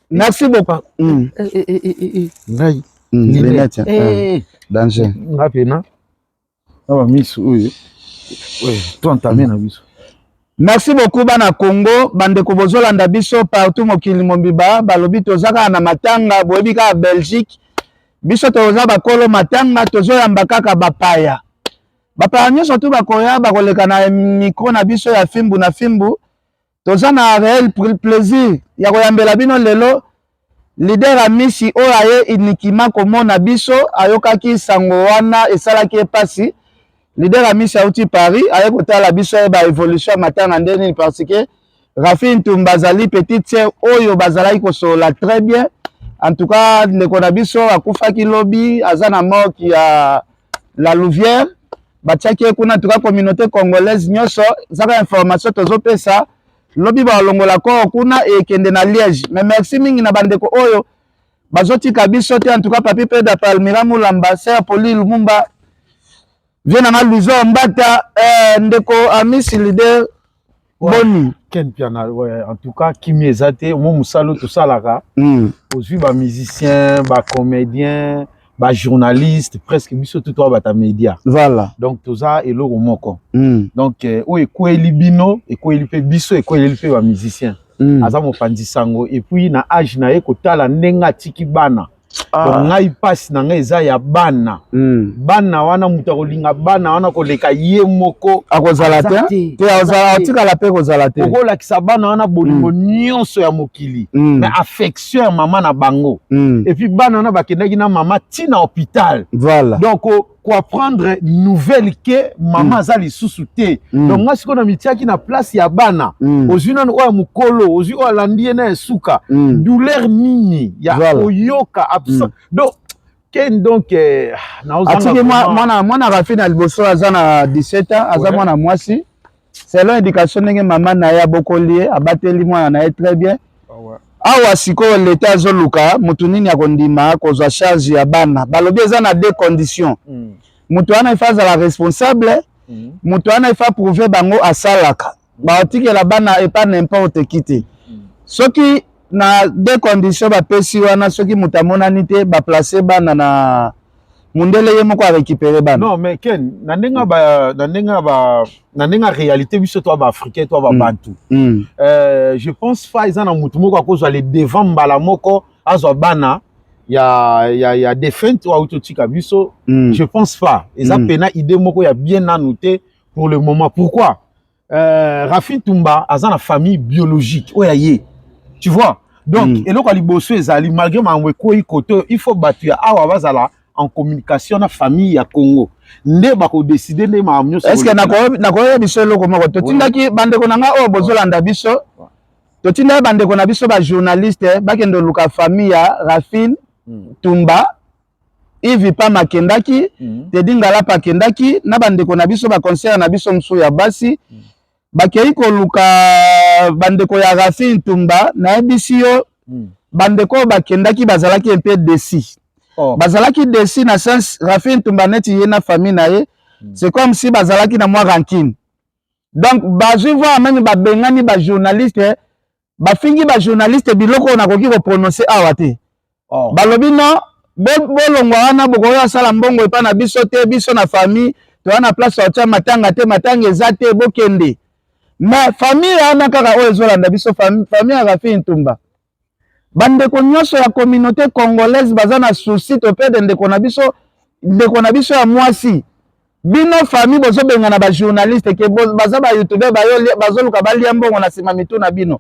Merci beaucoup. Eh, eh, eh, eh, eh. Ngai. Lunette. Eh. Danger. Nga pena. Na ba misu oyo. Ouais, to entamer na biso. Merci beaucoup bana Congo, bandeko bozolanda biso partout mokili mobimba, balobi toza kaka na matanga, boyebi kaka Belgique. Biso toza bakolo matanga, tozoyamba kaka bapaya. Bapaya nyonso tu bakoya bakoleka na micro na biso ya fimbu na fimbu. Toza na réel plaisir ya koyambela bino lelo leader Amisi oyo aye uniquement komona biso, ayokaki sango wana esalaki ye pasi. Leader Amisi auti Paris aye kotala biso ye ba évolution ya matanga nde nini, parce que Rafi Ntumba azali petite sœur oyo bazalaki kosolola très bien. En tout cas ndeko na biso akufaki lobi, aza na morgue ya La Louvière, batiaki ye kuna. En tout cas communauté congolaise nyonso zaka information tozopesa, lobi balongola corps kuna ekende na Liège. Mais merci mingi na bandeko oyo bazotika biso te. En tout cas Papi Peda Palmira Mulamba, Sœur Poli Lumumba, vie nanga Luizo Mbata, ndeko Amisi leader. Ouais. Boni. Ken Piana, ouais, en tout cas kimi eza te mo mosala oyo tosalaka. Ozwi bamusicien, bacomédien, bajournaliste, presque biso tu toa bata média. Donc toza eloko moko. Donc oyo ekweli bino, ekweli mpe biso, ekweli mpe bamusicien. Aza mopanzi sango et puis na age na ye, kotala ndenge atiki bana. Donc ngai mpasi na ngai eza ya bana. Bana wana, moto akolinga bana wana koleka ye moko akozala aza te. Te. Te, akozala, atikala mpe kozala te. Okolakisa bana wana bolingo nyonso ya mokili, mais affection ya mama na bango. Et puis bana wana bakendaki na mama ntina hôpital. Donc koapprendre nouvelle ke mama aza lisusu te. Donc nga sikoyo na mitiaki na place ya bana. Ozwi nano oyo ya mokolo, ozwi oyo alandi ye na esuka. Douleur nini ya koyoka absent. Donc ken, donc naozanga Atiki mwana Rafi na liboso aza na 17 ans, aza mwana mwasi. Selon éducation ndenge mama na ye abokoli ye, abateli mwana na ye très bien. Awa sikoyo leta azoluka motu nini akondima kozwa charge ya bana. Balobi eza na deux conditions: moto wana ifa azala responsable, moto wana ifa prouve bango asalaka. Baotikela bana epa n'importe qui te. Soki na deux conditions bapesi wana, soki moto amonani te, baplace bana na mundele, ye moko arécupere bana. Non mais Ken, na ndenge ya réalité, biso to baafricain, to babantu, je pense fa eza na motu moko akozwa le devant mbala moko, azwa bana ya défunte oyo auti otika biso. Je pense pas eza pena idée moko ya bien nanu te pour le moment. Pourquoi? Rafi Ntumba aza na famille biologique oyo ya ye, tu vois. Donc eloko ya liboso ezali, malgré makambo ekwei kote oyo, il faut bato ya awa bazala en communication na famille ya Congo nde bakodécider nde makambo nyonso. Est ce que ekolekela. Nakoyeba biso eloko moko, totindaki bandeko na nga oyo bozolanda biso, totindaki bandeko na biso bajournaliste bakende oluka famille ya Rafine Tumba. Ivi Pam akendaki, Tedi Ngalapa akendaki na bandeko na biso baconcert na biso mosusu ya basi. Bakei koluka bandeko ya Rafine Tumba. Nayebisi yo, bandeko oyo bakendaki bazalaki un peu déçus. Bazalaki déçus na sens Rafine Tumba neti ye na famille na ye, c'est comme si bazalaki na mwa rancune. Donc bazwi voir même babengani bajournaliste, bafingi bajournaliste biloko oyo nakoki koprononce awa te. Balobi non, bolongwa wana, bokoki kosala mbongo epai na biso te. Biso na famille toza na place ya kotia matanga te, matanga eza te, bokende. Mais famille wana kaka oyo ezolanda biso, famille ya Rafi Ntumba, bandeko nyonso ya communauté congolaise baza na souci topede ndeko na biso, ndeko na biso ya mwasi. Bino famille bozobengana bajournaliste ke baza bayoutubeur, bazoluka balia mbongo na nsima mitu na bino.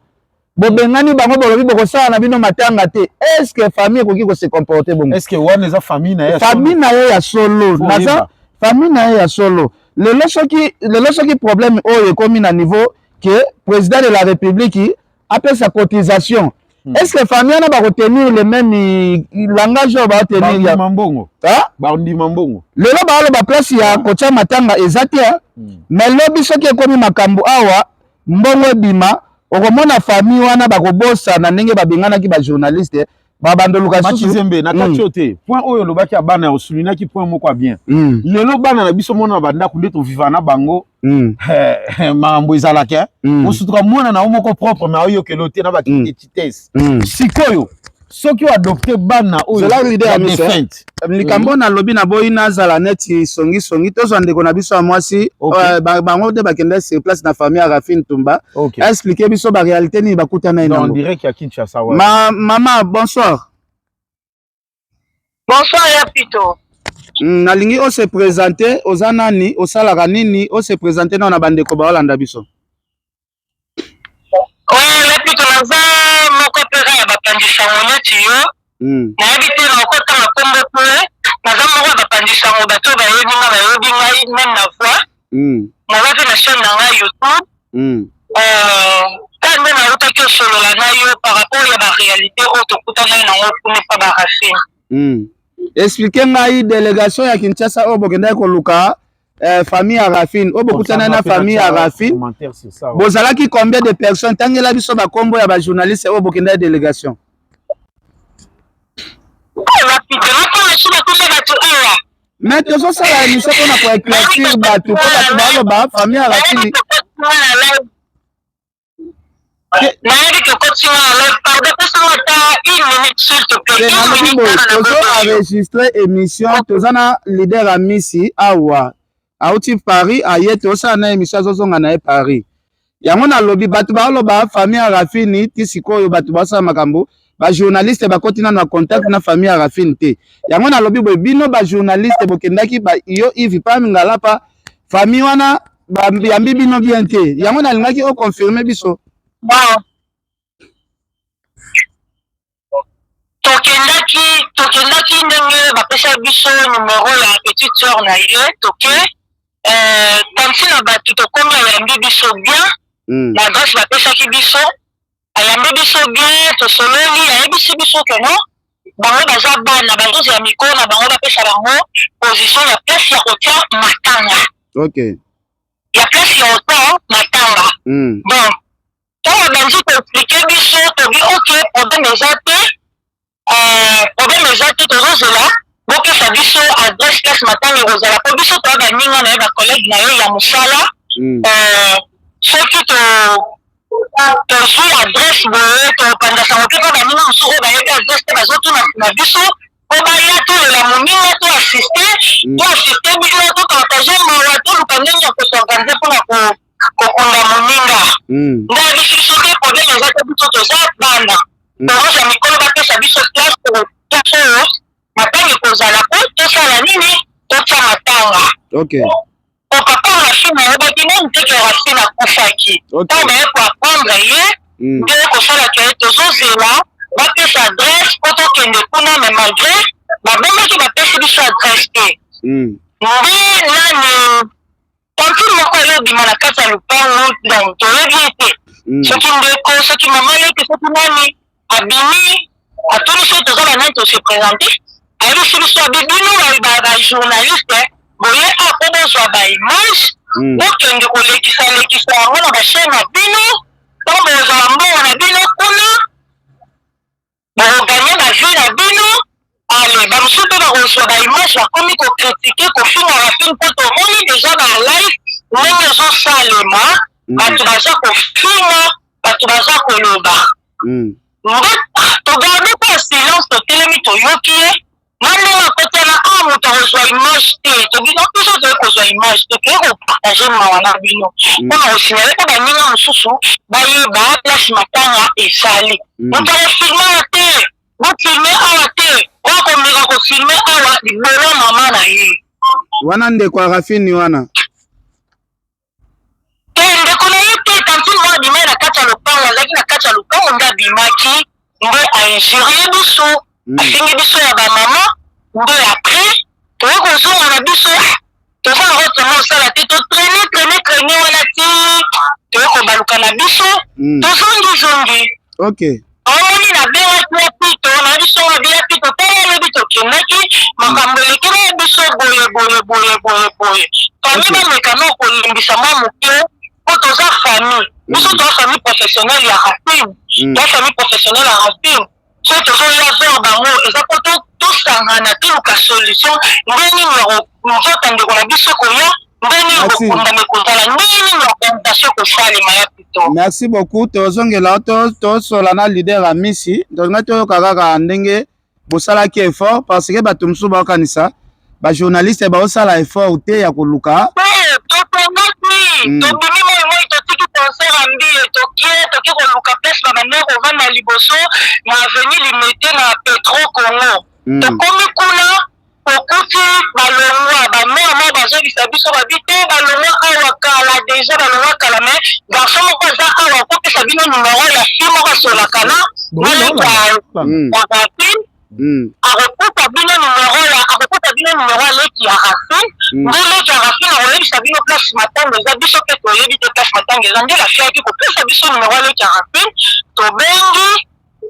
Bobengani bango, bolobi bokosala na bino matanga te. Est ce que famille ekoki kose comporter bongo? Est ce que wana eza famille na ye ya solo? Famille na ye ya solo. Faut naza oyeba. Famille na ye ya solo. Lelo soki problème oyo ekomi na niveau ke président de la République apesa cotisation. Est ce que famille wana bakotenir le même langage oyo baotenir? Bandima mbongo, bandima mbongo. Lelo baoloba place ya kotia matanga eza te, mais lobi soki ekomi makambo awa, mbongo ebima, okomona famille wana bakobosana ndenge babenganaki bajournaliste, babandoluka. Makizembe, na kati oyo te, point oyo olobaki ya bana, osoulignaki point moko ya bien. Lelo bana na biso, mona na bandako nde toviva na bango, makambo ezalaka, osutuka mwana na yo moko propre, mais aoyokela te na bakitesse. Sikoyo soki oadopte bana oyo défunte, likambo nalobi, naboyi nazala neti songisongi. Tozwa ndeko na biso ya mwasi, bango nde bakende sur place na famille ya Rafine Tumba, explique biso baréalité nini bakutana ye nango. Direct ya Kinshasa. Mama, bonsoir. Bonsoir ya Pito. Nalingi ose présente, oza nani, osalaka nini, ose présente nao na bandeko baolanda biso. Oyo Pito, naza moko mpenza ya bapanzi sango neti yo. Nayebi te nakotanga nkombo mpe naza moko ya bapanzi sango, bato oyo bayebi nga bayebi ngai même na voix. Naza mpe na chaîne na ngai YouTube. Ta nde nautaki osolola na yo par rapport ya baréalité oyo tokutanaki nango kuna epa baracine. Explique ngai délégation ya Kinshasa oyo bokendaki koluka famille ya Rafine, oyo bokutana na famille ya Rafine, bozalaki combien de personnes? Tangela biso bakombo ya bajournaliste oyo bokendaki délégation. Mais tozosala émission mpona koéclaircir bato, mpo bato baloba famille ya Rafine. Nayebi tokotinga na, pardon, pesanga ata une minute, s'il te plaît. Nalobi boye, tozo enregistre émission, toza na leader Amisi awa, auti Paris, aye tosala na émission, azozonga na ye Paris. Yango nalobi, bato baoloba famille ya Rafini, ti sikoyo bato basala makambo, bajournaliste bakoti nano na contact na famille ya Rafine te. Yango nalobi boye, bino bajournaliste bokendaki yo Yves Pami Ngalapa, famille wana bayambi bino bien te? Yango nalingaki oconfirme biso. Bon, tokendaki ndenge bapesa biso numero ya petite sœur na ye. Toke tanti na bato, tokomi, ayambi biso bien. Na adresse bapesaki biso, ayambi biso bien, tosololi, ayebisi biso ke non, bango baza bana, bazozela mikolo na bango bapesa bango position ya place ya kotia matanga. Ya place ya kotia matanga. Bon, ntango abandi koexpliquer biso, tobi ok, problème eza te, problème eza te, tozozela bopesa biso adresse place matanga ekozala, mpo biso toya baninga na ye, bacollègue na ye ya mosala. Soki tozwi adresse boye, topanda sango mpe mpo baninga mosusu oyo bayebi adresse te bazotuna na biso, mpo baya tolela moninga, to assiste, to assiste bino, topartage mawa, toluka ndenge ya kos'organiser mpona kokunda moninga. Nde ayebisi biso te, problème eza te, biso toza bana, tozozwa mikolo bapesa biso place, place oyo matanga ekozala, po tosala nini, totia matanga. Po papa Rafine ayebaki nani te ke Rafine akufaki. Ntango baye koapprendre ye, nde kosalaka ye, tozozela bapesa adresse mpo tokende kuna, mais malgré babombaki, bapesi biso adresse te. Nde nani, tantine moko aye obima na kati ya lupango, donc toyebi ye te, soki ndeko, soki mama leki, soki nani. Abimi, atuni soki toza banani, tose présente. Ayebisi biso, abi bino bajournaliste boye a mpo bozwa baimage, bokende kolekisa lekisa yango na bachaîne na bino, ntango bozwa mbongo na bino kuna, bokogagner bavie na bino. Ale bamosusu mpe bakozwa baimage, bakomi kocritiquer, kofinga Rafine, mpo tomoni déjà balive ndenge ezosalema, bato baza kofinga, bato baza koloba. Nde togarde mpe silence, totelemi, toyoki ye na ndenge akotana a moto akozwa image te. Tobino biso toyei kozwa image te, toyei kopartager mawa na bino mpona kosignaler mpo baninga mosusu bayeba place matanga ezali. Moto akofilmer awa te, bofilmer awa te, oyo akomeka kofilmer awa, libolo mama na ye. Wana ndeko ya Rafini wana? Te, ndeko na ye te. Tantine moko abimaki na kati ya lopango, azalaki na kati ya lopango, nde abimaki, nde ainjurie biso, afingi biso ya bamama. Nde après toye kozonga na biso, toza na autrement osala te, totraîne, traîne, traîne wana ti toye kobaluka na biso, tozongizongi. Omoni na Makambo eleki na biso boye boye boye boye boye. Famille bameka na kolimbisa mwa moke mpo toza famille. Biso toza famille professionnelle ya Racine. Toza famille professionnelle ya Racine. Soki tozoya vers bango eza mpo tosangana, toluka solution ndenge nini ya nzoto ndeko na biso koya, ndenge nini kokundama ekozala, ndenge nini organisation ekosalema ya pito. Merci beaucoup. Tozongela tosola na leader Amisi. Tolinga toyoka kaka ndenge bosalaki effort, parce que bato mosusu baokanisa bajournaliste baosala effort te ya koluka. Totongaki, tobimi moi moi, totiki concert ya Mbiye, tokie koluka place babandaki kovanda liboso na avenue Limete na Petro Congo. Tokomi kuna, tokuti balongwa. Bamare moko bazongisa biso, babi te, balongwa awa kala déjà, balongwa kala. Mais garçon moko aza awa, akopesa bino numero ya fille moko asolaka na ya Racine. Akokuta bino numero ya, akokuta bino numero ya leki ya Racine. Nde leki ya Racine akoyebisa bino place matanga eza. Biso mpe toyebi te place matanga eza. Nde la fille ayaki kopesa biso numero ya leki ya Racine. Tobengi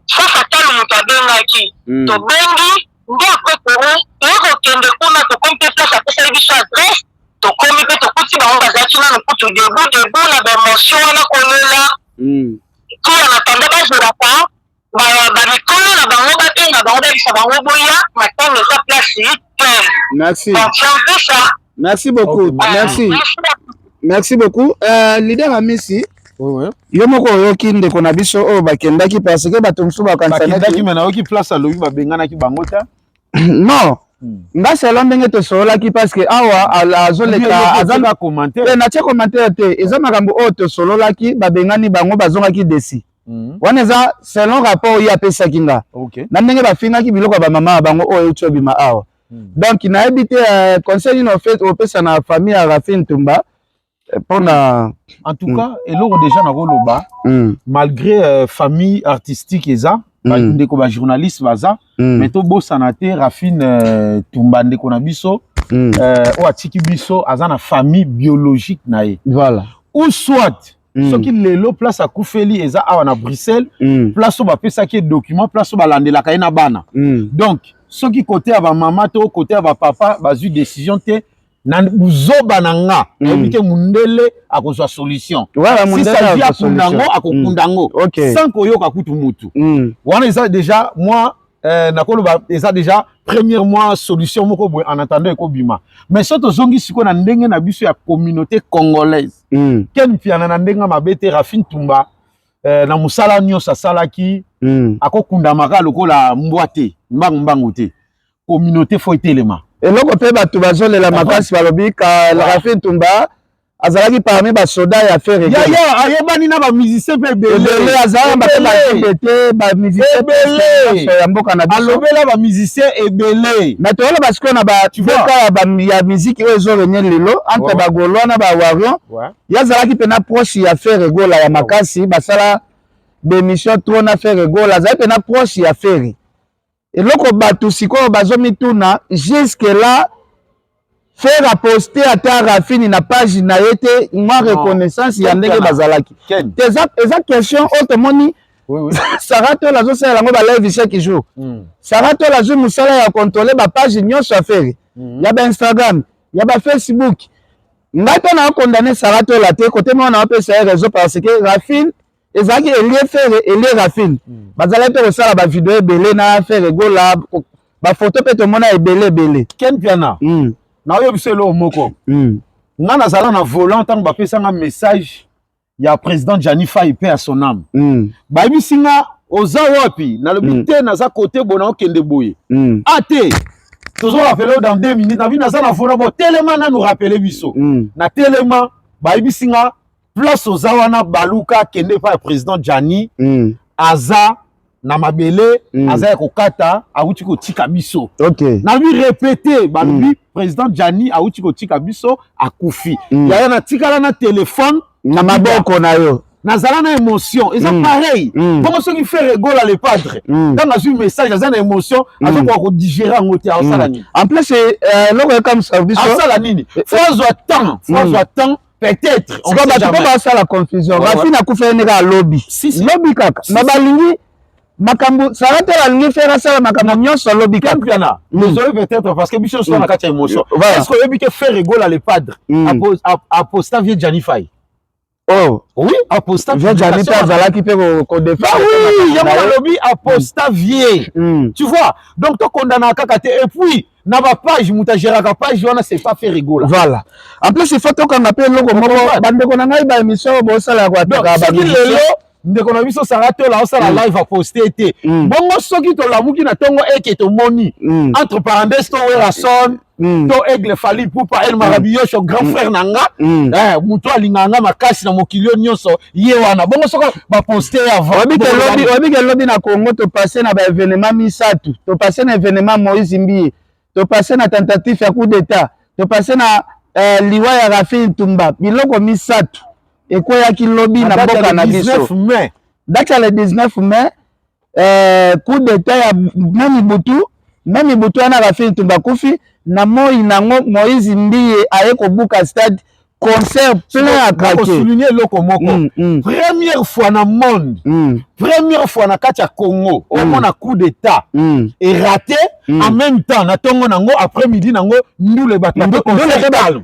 sasa talo moto abengaki, tobengi nde après toye kokende kuna. Tokomi mpe place apesaki biso adresse, tokomi mpe tokuti bango bazalaki nano kutu debout debout na baémotion wana, kolela tia na tanda, bazolaka bamikolo na bango, babenga bango, bayebisa bango boya, matanga eza place tel. Merci. Donc c'est un peu ça. Merci beaucoup. Okay. Merci, merci beaucoup, leader Amisi. Oui, oui. Yo moko oyoki ndeko na biso oyo bakendaki, parce que bato mosusu bakanisa bakendaki, me nayoki place alobi babenganaki bango te. Non, nga selon ndenge tosololaki, parce que awa azoleka aza commentaire. Natie commentaire te, eza makambo oyo tosololaki. Babengani bango, bazongaki desi wana, eza selon rapport oyo apesaki nga na ndenge bafingaki biloko ya bamama ya bango oyo euti obima awa. Donc nayebi te conseil nini opesa na famille ya Rafine Tumba mpona En tout cas, eloko déjà nakoloba, malgré famille artistique eza, ndeko bajournaliste baza, mais tobosana te Rafine Tumba, ndeko na biso oyo atiki biso, aza na famille biologique na ye. Ou soit soki lelo place akufeli eza awa na Bruxelles, place oyo bapesaki ye document, place oyo balandelaka ye na bana. Donc soki côté ya bamama to côté ya bapapa bazwi décision te, na buzoba na nga, nayebi te, mundele akozwa solution. Voilà, si s'agit akunda yango, akokunda yango sans koyoka kutu mutu. Wana eza déjà moi nakoloba eza déjà première mois solution moko boye en attendant ekobima. Mais so tozongi sikoyo na ndenge na biso ya communauté congolaise, Ken Mpiana, na ndenge mabe te, Rafine Tumba na mosala nyonso asalaki, akokundamaka lokola mbwa te, mbangu mbangu te. Communauté faut etelema. Eloko mpe bato bazolela makasi, balobi ka Rafine Tumba azalaki parmi basoda ya Ferre. Yaya ayebani na bamusicien mpe ebele, azalaka bape bakende te, bamusicien ebele ya mboka na biso. Alobela bamusicien ebele. Mais toyoloba sikoyo na badeka ya musique oyo ezorenye lelo entre bagaulois na bawarrior. Ye azalaki mpena proche ya Ferre Gola ya makasi, basala bémission trop na Ferre Gola, azalaki mpena proche ya Ferre. Eloko bato sikoyo bazomituna, jusque là Ferre aposte ata Rafini na page na ye te, mwa reconnaissance ya ndenge bazalaki. Eza question oyo tomoni Sara Tola azosalela yango balive chaque jour. Sara Tola azwi mosala ya contrôle bapage nyonso ya Ferre, ya bainstagram, ya bafacebook. Ngai mpe naokondane Sara Tola te, kote moko naopesa ye raison, parce que Rafine ezalaki elie Ferre, elie Rafine. Bazalaki mpe kosala bavideo ebele na Ferre Gola, bafoto mpe tomona ebele ebele. Ken Piana, naoyebi biso eloko moko. Nga nazala na volant ntango bapesanga message ya président Gianni Fay, paix à son âme. Bayebisi nga: "Oza wapi?" Nalobi te, naza kote boye, naokende boye. A te, tozorappeler dans 2 minutes. Nabi naza na volant. Bo telema nanu, rappeler biso. Na telema, bayebisi nga: "Place oza wana, baluka, kende epai ya président Gianni, aza na mabele, aza ya kokata, awuti kotika biso." Nalobi: "Répété." Balobi: "Président Gianni awuti kotika biso, akufi." Yaya, natikala na telefone na maboko na yo. Nazala na émotion, eza pareil. Bongo soki Ferre Gola le padre, ntango azwi message, aza na émotion, azokoka kodigérer yango te, azosala nini? En plus, eloko ekamwisa biso Asala nini? Faut azwa temps, faut azwa temps peut-être. Sikoyo bato mpo basala confusion, Rafine akufeli ndenge alobi lobi kaka, mais balingi Makambo Sarah Tola alingi Ferre asala makambo nyonso alobi kaka. Mpiana, désolé peut-être parce que biso so na kati ya émotion. Voilà. Est-ce que oyebi que Ferre Gola le padre aposta vieux Gianni Faye? Oh. Oui, aposta. Vieux Gianni mpe azalaki mpe kodefendre. Oui, yango nalobi aposta vieux. Tu vois, donc tokondana kaka te et puis na ba page, moto agéraka page wana, c'est pas Ferre Gola. Voilà. En plus, il faut tokanga mpe eloko moko, bandeko na ngai, ba émission oyo bosala koataka. Soki lelo ndeko na biso Sara Tola osala live, aposte te, bongo soki tolamuki na ntongo eke tomoni, entre parenthèse, to Werrason to Aigle Fally Ipupa El Maravilloso, grand frère na nga, moto alingaka nga makasi na mokili oyo nyonso, ye wana, bongo soki baposte avant? Oyebi ke lobi na Congo topasse na baévénement misato. Topasse na événement Moïse Mbiye, topasse na tentative ya coup d'état, topasse na liwa ya Rafi Ntumba. Biloko misato ekweyaki lobi na mboka na biso. Mai. Date ya le 19 mai, coup d'état ya memi butu, memi butu wana Rafi Ntumba kufi na moi nango, Moïse Mbiye aye kobuka stade, concert plein à craquer. Souligner eloko moko. Première fois na monde, première fois na kati ya Congo, omona coup d'état eraté en même temps na ntongo nango, après midi nango ndule, bato.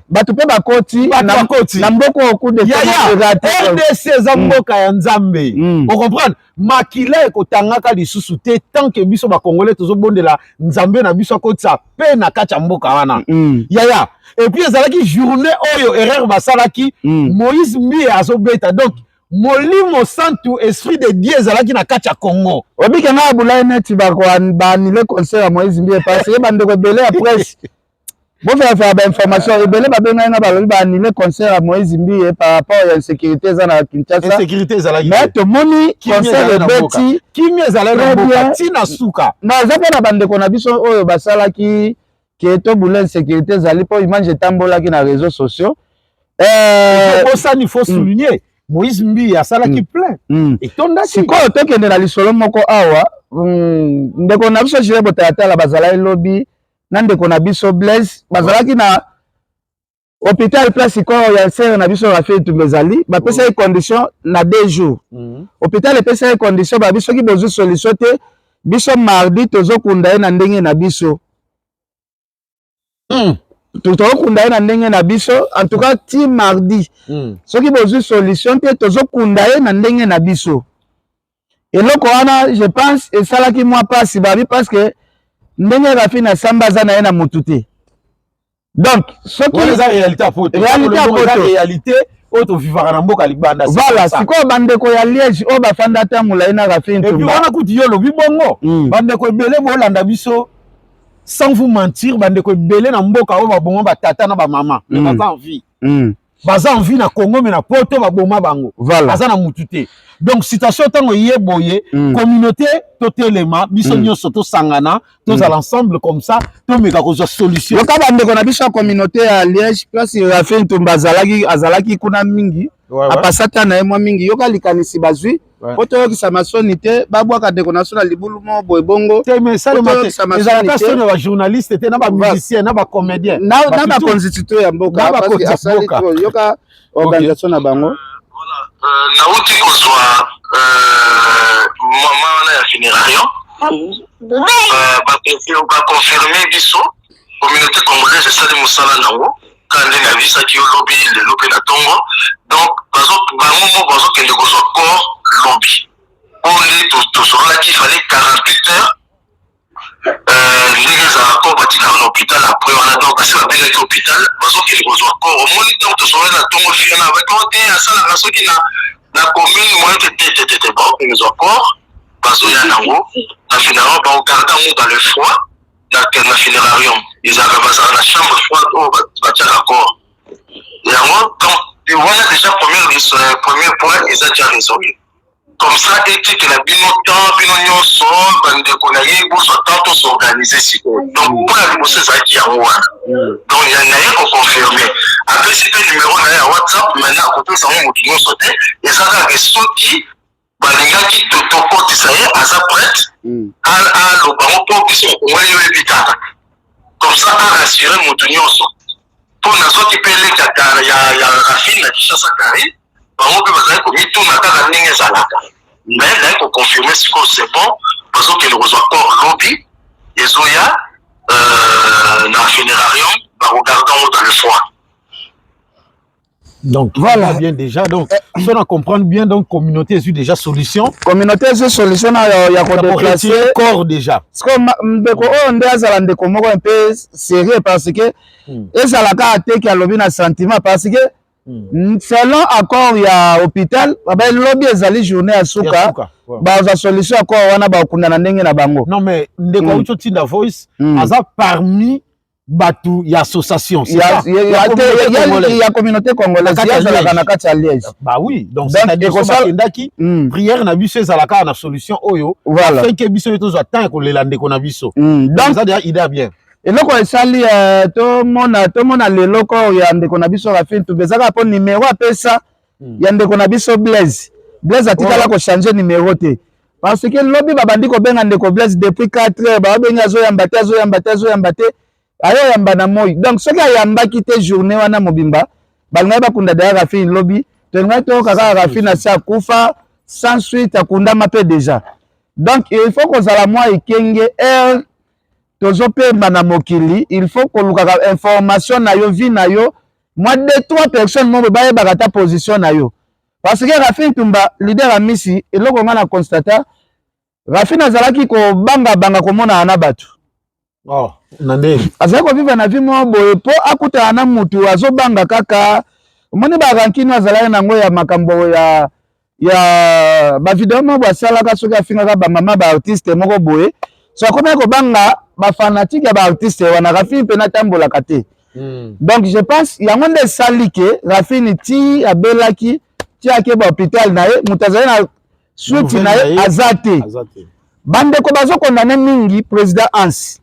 Bato mpe bakoti na mboka, coup d'état eraté. RDC eza mboka ya Nzambe, ocomprendre? Makila ekotangaka lisusu te tant que biso Bakongolais tozobondela Nzambe na biso akotisa mpe na kati ya mboka wana. Yaya, et puis ezalaki journée oyo erreur basalaki. Moïse Mbiye azobeta, donc Molimo Santu, esprit de Dieu ezalaki na kati ya Congo. Obike nga abulai neti baannuler concert ya Moïse Mbiye, parce ye bandeko ebele ya presse bofefea bainformation ebele babengai nga, balobi baannuler concert ya Moïse Mbiye par rapport ya insécurité eza na Kinshasa. Insécurité ezalaki. Mais tomoni concert ebeti. Kimia ezalaki na mboka ntina suka. Na eza mpe na bandeko na biso oyo basalaki ke tobula insécurité ezali, mpo image etambolaki na réseaux sociaux. Osani, faut souligner, Moïse Mbiye asalaki plein, etondaki. Sikoyo tokende na lisolo moko awa. Ndeko na biso Julien Botalatala bazalaki lobi na ndeko na biso Blaise, bazalaki na hôpital place corps ya sœur na biso Rafi Etumba ezali. Bapesaki condition na 2 jours. Hôpital epesaki condition, babi soki bozwi solution te, biso mardi tozokunda ye na ndenge na biso. Tozokunda ye na ndenge na biso. En tout cas ti mardi, soki bozwi solution te, tozokunda ye na ndenge na biso. Eloko wana, je pense, esalaki mwa mpasi. Babi parce que ndenge Rafi na samba aza na ye na motu te, donc soki eza réalité ya poto. Réalité ya poto. Réalité oyo tovivaka na mboka libanda. Voilà. Sikoyo bandeko ya Liège oyo bafanda ata molai na Rafi Ntumba wana, kutu yo olobi bongo, bandeko ebele bolanda biso, sans vous mentir, bandeko ebele na mboka oyo baboma batata na bamama, mais baza en vie. Baza en vie na Congo, mais na poto baboma bango. Aza na mutu te. Donc situation ntango ye boye, communauté totelema, biso nyonso tosangana, tozala ensemble, comme ça tomeka kozwa solution. Yoka bandeko na biso ya communauté ya Liège, place Rafi Ntumba azalaki, azalaki kuna mingi, apasa ta na ye mwa mingi. Yoka likanisi bazwi po toyokisa masoni te, babwaka ndeko na biso na libulu moko boye bongo. Te, mais esalema te, ezalaka soni ya bajournaliste te, na bamusicien, na bacomédien. Na bakonzi tuto ya mboka. Yoka organisation na bango. Nauti kozwa mama wana ya funérarium, baconfirme biso communauté congolaise esali mosala nango kaka ndenge ayebisaki yo lobi, lelo mpe na ntongo. Donc bango moko bazokende kozwa corps lobi, mpo nde tosololaki, fallait 48 heures ndenge ezalaka, corps batikaka na hôpital après wana. Donc basi babengaki hôpital, bazokende kozwa corps. Omoni, ntango tosololi na ntongo, fiana bato te asalaka soki na commune moyen te te te te te, bakokende kozwa corps, bazoya nango na finalement bakogarde yango dans le froid na funérarium. Ezalaka, bazalaka na chambre froide oyo batiaka corps yango. Donc wana déjà premier point eza déjà résolu. Comme ça etikela bino temps, bino nyonso bandeko na ye bozwa temps, tos'organiser sikoyo. Donc mpo ya liboso ezalaki yango wana. Donc ya na ye koconfirme, apesi mpe numero na ye ya WhatsApp. Maintenant akopesa yango motu nyonso te, eza kaka soki balingaki tokotisa ye, aza prête aloba ngo mpo biso bakongoli, oyebi kaka, comme ça arassure motu nyonso. Mpo nazwaki mpe leka ya Rafine na Kinshasa, Karine, bango mpe bazali komituna kaka ndenge ezalaka. Mais naye koconfirme sikoyo, c'est bon, bazokende kozwa corps lobi, ezoya na funérarium, bakogarde yango dans le froid. Donc, Voilà. Bien déjà. Donc, si on a comprendre bien, donc, communauté est déjà solution. Communauté ezwi solution na ya kodéplace corps déjà. Siko ndeko oyo nde azala ndeko moko un peu sérieux, parce que ezalaka ateki, alobi na sentiment, parce que selon accord ya hôpital, balobi ezali journée ya suka, bazwa solution ya corps wana, bakunda na ndenge na bango. Non, mais ndeko auti otinda voice, aza parmi bato ya association. Ya communauté congolaise, ye azalaka na kati ya Liège. Bah oui, donc c'est-à-dire prière na biso ezalaka na solution oyo, afin que biso tozwa temps ya kolela ndeko na biso. Donc eza déjà idée bien. Eloko esali tomona lelo corps ya ndeko na biso Rafine Tumba ezaka mpo numéro apesa ya ndeko na biso Blaise. Blaise atikala kochange numéro te, parce que lobi babandi kobenga ndeko Blaise depuis 4 heures, babengi, azoyamba te, azoyamba te, azoyamba te, ayoyamba na moi. Donc soki ayambaki te, journée wana mobimba balingaki bakunda deya Rafine lobi, tolingaki toyoka kaka Rafine asi akufa sans suite, akundama mpe déjà. Donc il faut kozala mwa ekenge heure tozopemba na mokili, il faut kolukaka information na yo, vie na yo, mwa deux trois personnes moko bayebaka ata position na yo, parce que Rafine Tumba, leader ya misi, eloko nga na constater, Rafine azalaki kobangabanga komonana na bato. Oh, na ndenge azalaki kovivre na vie moko boye mpo akutana na mutu, azobanga kaka. Omoni barancune azalaki nango ya makambo ya bavideo moko boye asalaka, soki afingaka bamama baartiste moko boye, so akomaki kobanga bafanatike ya baartiste wana. Rafine mpe natambolaka te. Donc je pense yango nde esali ke Rafine ti abelaki, ti ake bahôpital na ye, moto azali na suite na ye aza te. Bandeko bazokondane mingi président Ansi,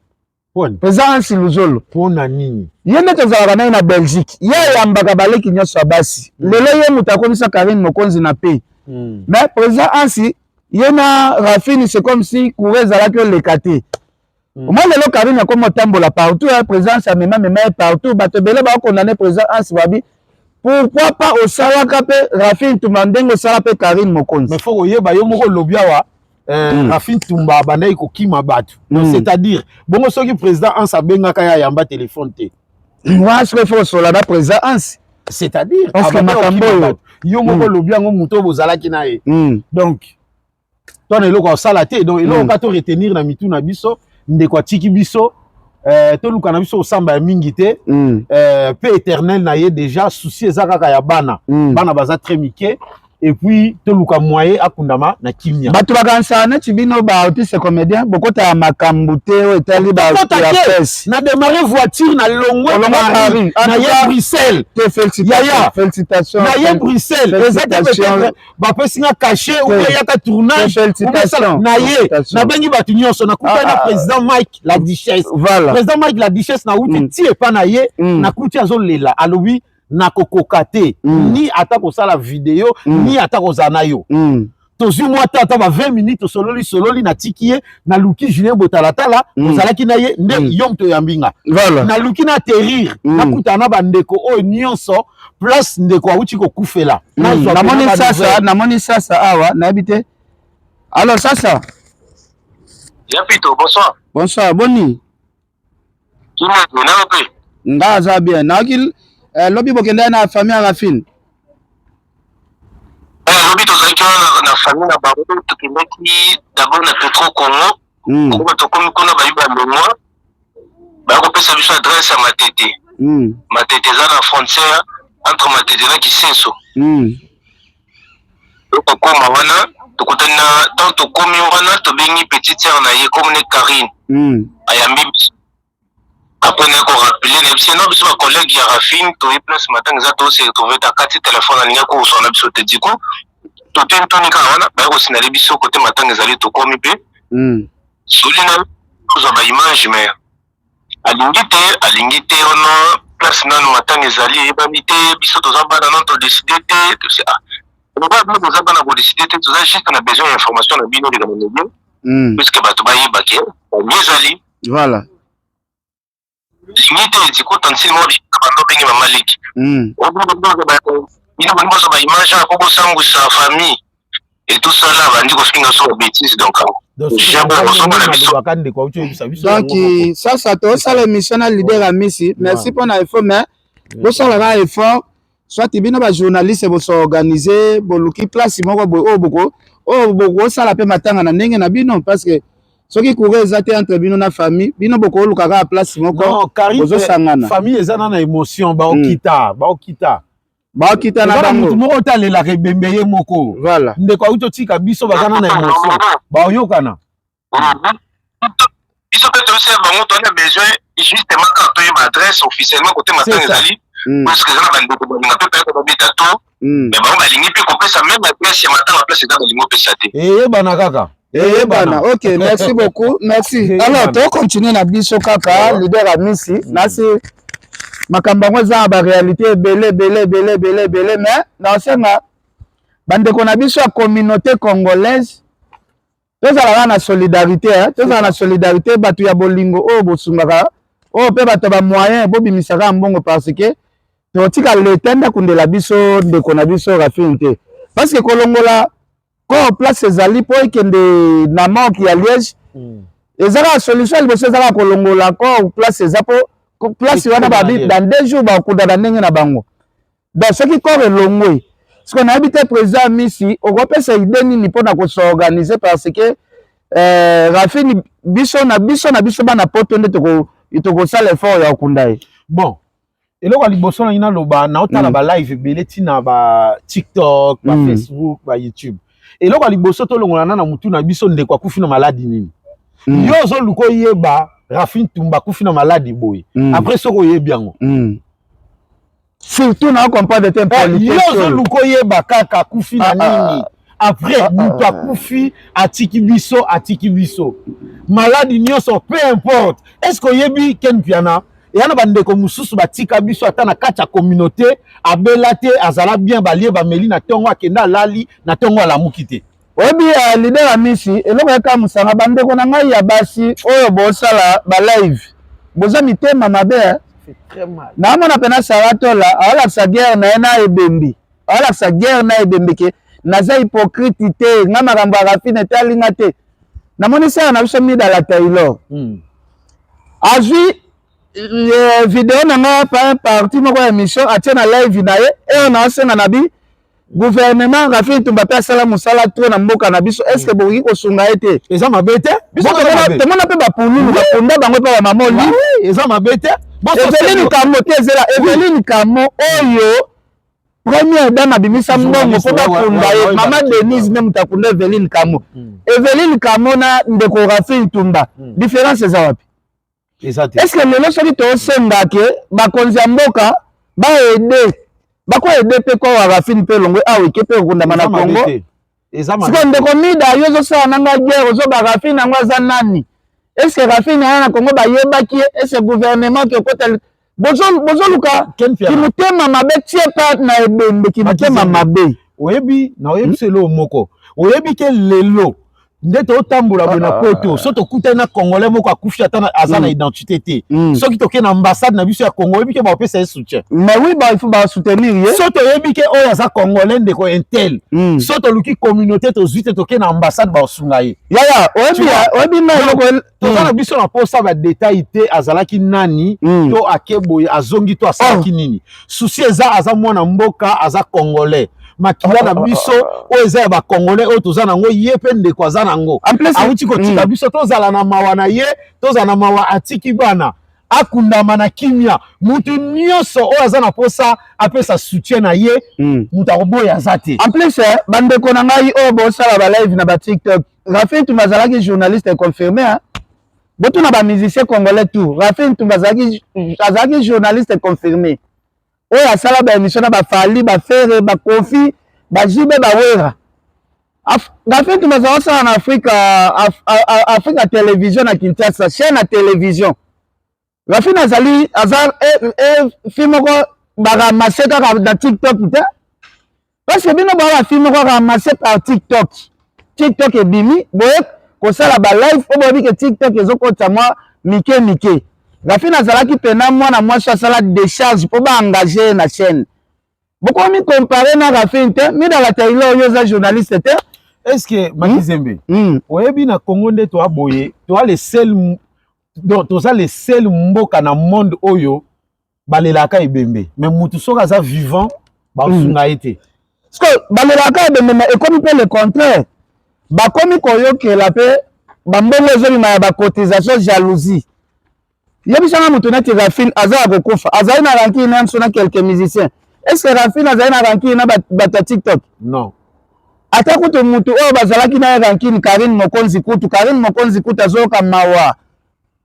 président Ansi Luzolo. Mpona nini? Ye nde tozalaka naye na Belgique, ye ayambaka baleki nyonso ya basi. Lelo ye moto akomisa Karine Mokonzi na pe. Mais président Ansi, ye na Rafine, c'est comme si courant ezalaki oleka te. Omoi lelo Karine akomi otambola partout ya présidence, amema mema ye partout. Bato ebele bakondane président Ansi, babi pourquoi pas osalaka mpe Rafine Tumba ndenge osala mpe Karine Mokonzi? Mais faut koyeba, yo moko olobi awa, Rafine Tumba abandaki kokima bato. C'est-à-dire bongo soki président Anse abengaka ye, ayamba telefone te? Wana soki faut kosola na président Anse. C'est-à-dire Parce que makambo oyo yo moko olobi yango, moto oyo bozalaki na ye. Donc to na eloko asala te. Donc eloko ka to retenir na mitu na biso, ndeko atiki biso, toluka na biso kosamba ya mingi te. Mpe éternel na ye déjà, souci eza kaka ya bana. Bana baza très mike, et puis toluka moyen akundama na kimia. Bato bakanisaka neti bino baartiste comédien bokotaka makambo te oyo etali bato ya presse. Na démarrer voiture, na longwe Paris, na ye Bruxelles. Yaya, félicitation. Na ye Bruxelles, eza te peut-être bapesi nga cachet ou eyaka tournage na ye. Nabengi bato nyonso, nakuta na président Mike la Duchesse. Président Mike la Duchesse, nauti ti epa na ye, nakuti azolela, alobi nakokoka te, ni ata kosala video, ni ata kozala na yo. Tozwi mwa tata ba 20 minutes, tosololi sololi, natiki ye, naluki Julien Botalatala, ozalaki na ye nde yo moto oyambi nga. Naluki na atterrir, nakutana na bandeko oyo nyonso place ndeko awuti kokufela. Namoni sasa, namoni sasa awa, nayebi te. Alors sasa. Ya Pito, bonsoir. Bonsoir, boni? Nga aza bien. Nayoki lobi bokende na famille ya Rafine. Lobi tozalaki wana na famille na bango, tokendaki d'abord na Petro Congo. Okoma tokomi kuna, bayi balongwa, baya kopesa biso adresse ya Matete. Matete eza na frontière entre Matete na Kisenso. Tokokoma wana, tokutani na tant, tokomi wana, tobengi petite sœur na ye komone Karine. Ayambi biso. Après naye korappeler na biso, no biso bacollègue ya Rafine, toye place matanga eza, tose retrouve ta kati telefone, alingi akoswana na biso te. Du coup toteni toni kaka wana, baye kosinale biso kote matanga ezali, tokomi mpe. Soli na kozwa baimage, mais alingi te, alingi te. Ono place nanu matanga ezali eyebani te, biso toza bana, nano todécider te. Lokola bino boza bana, kodécider te, toza juste na besoin ya information na bino eleka na media, puisque bato bayebake bami ezali. Lingi te. Du coup tantine moko bando obenge mama leki, bino bolingi bozwa baimage awa po bosambwisa famille. Et tout ça là, bandi kofinga so bêtise, donc donc sasa tosala émission na leader Amisi. Merci mpona effort, mais bosalaka effort, soit bino bajournaliste bosorganiser, boluki place moko boye oyo boko oyo bokosala mpe matanga na ndenge na bino, parce que soki courant eza te entre bino na famille, bino bokoluka kaka place moko bozosangana. Famille eza na na émotion, baokita, baokita. Baokita na bango. Motu moko otalelaka ebembe ye moko. Voilà. Ndeko auti otika biso, baza na na émotion, baoyokana. Biso mpe tosala bango, toza besoin justement kaka toyeba adresse officiellement kote matanga ezali, parce que eza na bandeko balinga mpe payaka babeta to, mais bango balingi mpe kopesa même adresse ya matanga, place eza, balingi opesa te. Eyebana kaka. Eyebana. Ok, merci beaucoup, merci. Alors tocontinue na biso kaka, leader Amisi. Nasi makambo yango eza na baréalité ebele ebele ebele ebele ebele, mais naosenga bandeko na biso ya communauté congolaise, tozala kaka na solidarité, tozala na solidarité. Bato ya bolingo oyo bosungaka, oyo mpe bato ya bamoyen, bobimisaka mbongo, parce que totika leta nde akundela biso ndeko na biso Rafine te, parce que kolongola corps place ezali mpo ekende na morgue ya Liège eza kaka solution ya liboso, eza kaka kolongola corps place eza, mpo place wana babi dans 2 jours bakunda na ndenge na bango. Donc soki corps elongwe siko, nayebi te, président Misi, okopesa idée nini mpona kosorganiser? Parce que Rafini, biso na biso na biso bana Poto nde tokosala effort ya kokunda ye. Bon, eloko ya liboso nangi naloba, naotala balive ebele ntina ba TikTok, ba Facebook, ba YouTube. Eloko ya liboso, tolongola na mutu na biso ndeko akufi na maladi nini. Yo ozoluka oyeba Rafine Tumba akufi na maladi boye, après soki oyebi yango, Surtout na comprendre te. Yo ozoluka oyeba kaka akufi na nini, après moto akufi, atiki biso, atiki biso maladi nyonso, peu importe. Est ce que oyebi, Ken Piana, eya na bandeko mosusu batika biso ata na kati ya communauté, abela te, azala bien, balie, bameli, na ntongo akende, alali, na ntongo alamuki te? Oyebi, leader ya Misi, eloko ekamusanga bandeko na ngai ya basi oyo bosala balive, boza mitema mabe. Naamona mpena Saratola aolakisa guerre na ye na ebembi, aolakisa guerre na ebembi ke naza hypocrite te, nga makambo ya Rafine etalinga te. Namoni sara na biso Midala Taylor azwi video na nga pa parti moko ya émission, atie na live na ye eyo. Naosenga na bi gouvernement, Rafine Tumba mpe asala mosala trop na mboka na biso, est ce que bokoki kosunga ye te? Eza mabe te. Biso tomona mpe bapululu bakunda bango mpe bamama Oli. Eza mabe te. Eveline Kamo te, ezela Eveline Kamo oyo première dame abimisa mbongo mpo bakunda ye, mama Denise nde moto akunda Eveline Kamo. Eveline Kamo na ndeko Rafine Tumba, différence eza wapi? Eza te. Est ce que lelo soki tosenga ke bakonzi ya mboka baaider, bakoaider mpe kwa Rafine mpe elongwe awa, eke mpe ekokundama na Congo? Sikoyo ndeko Mida, yo ozosala na nga guerre, ozoba Rafine yango aza nani? Est ce que Rafine aya na Congo bayebaki ye? Est ce que gouvernement ke okota, bozoluka kimotema mabe tie pa na ebembe, kimotema mabe. Oyebi, na oyebi so eloko moko, oyebi ke lelo nde totambola boye na Poto, so tokutani na Congolais moko akufi, ata aza na identité te, soki tokei na ambassade na biso ya Congo, oyebi ke bakopesa ye soutien? Mais oui, il faut basoutenir ye. So toyebi ke oyo aza Congolais, ndeko intel, so toluki communauté, tozwi te, tokei na ambassade, baosunga ye. Yaya, oyebi, oyebi na eloko. Toza na biso na posa badétail te, azalaki nani, to ake boye, azongi, to asalaki nini. Susi eza aza mwana mboka, aza Congolais, makila na biso oyo eza ya bacongolais oyo toza nango, ye mpe ndeko aza nango. Awuti kotika biso, tozala na mawa na ye, tozala na mawa, atiki bana, akundama na kimia. Mutu nyonso oyo aza na posa apesa soutien na ye, mutu akoboya aza te. En plus, bandeko na ngai oyo bosala balive na baTikTok, Rafin Tumba azalaki journaliste confirmé, hein? Botuna bamusicien congolais tout, Rafin Tumba azalaki journaliste confirmé oyo asala baémission na baFally, baFerre, baKoffi, baJB, baWerra. Rafin Tumba azala osala na Afrika, Afrika Télévision na Kinshasa, chaîne ya télévision. Rafine azali aza fille moko baramasser kaka na TikTok te, parce que bino baa bafille moko ramasse par TikTok. TikTok ebimi boye kosala balive oyo, boyebi ke TikTok ezokotisa mwa mike mike. Rafine azalaki mpena mwana mwasi asala décharge mpo baengager ye na chaîne. Bokomi comparer na Rafine te. Midala Taylor, oyo oza journaliste te. Est ce que Makizembe, oyebi na Congo nde toa boye, toa le seul, donc toza le seul mboka na monde oyo balelaka ebembe, mais mutu soki aza vivant basunga ye te. Parce que balelaka ebembe, mais ekomi mpe le contraire, bakomi koyokela mpe bambongo ezobima ya bacotisation, jalousie. Yebisanga, moto neti Rafine aza ya kokufa, azali na rancune na biso na quelques musiciens? Est ce que Rafine azali na rancune na bato ya TikTok? Non. Ata kutu mutu oyo bazalaki na ye rancune, Karine Mokonzi kutu, Karine Mokonzi kutu azoyoka mawa.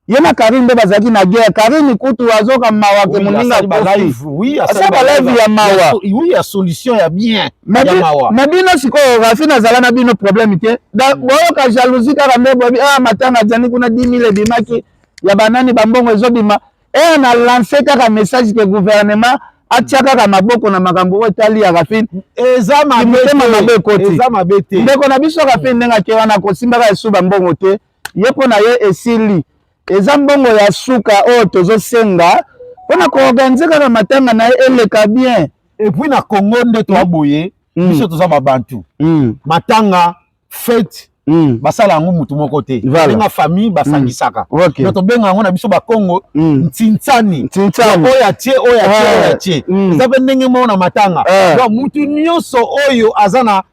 Ye na Karine nde bazalaki na guerre. Karine kutu azoyoka mawa ke moninga akufi. Asali balive ya mawa. Oui, ya solution ya bien ya mawa. Na bino sikoyo, Rafine azala na bino problème te. Boyoka jalousie kaka nde boyebi. Ah, matanga jani kuna 10 000 ebimaki ya banani, bambongo ezobima e na lance kaka message ke gouvernement atia kaka maboko na makambo oyo etali ya Rafine. Eza motema mabe ekoti. Eza mabe te. Ndeko na biso Rafine, ndenge ake wana, kosimbaka esu bambongo te. Ye mpo na ye esili, eza mbongo ya suka oyo tozosenga mpona koorganiser kaka matanga na ye eleka bien. Et puis na Congo nde toa boye, biso toza babantu. Matanga, fête, basala yango mutu moko te. Ndenge famille basangisaka, donc tobenga yango na biso bakongo ntintsani, oyo atie, oyo atie, oyo atie. Eza mpe ndenge moko na matanga. Donc mutu nyonso oyo aza na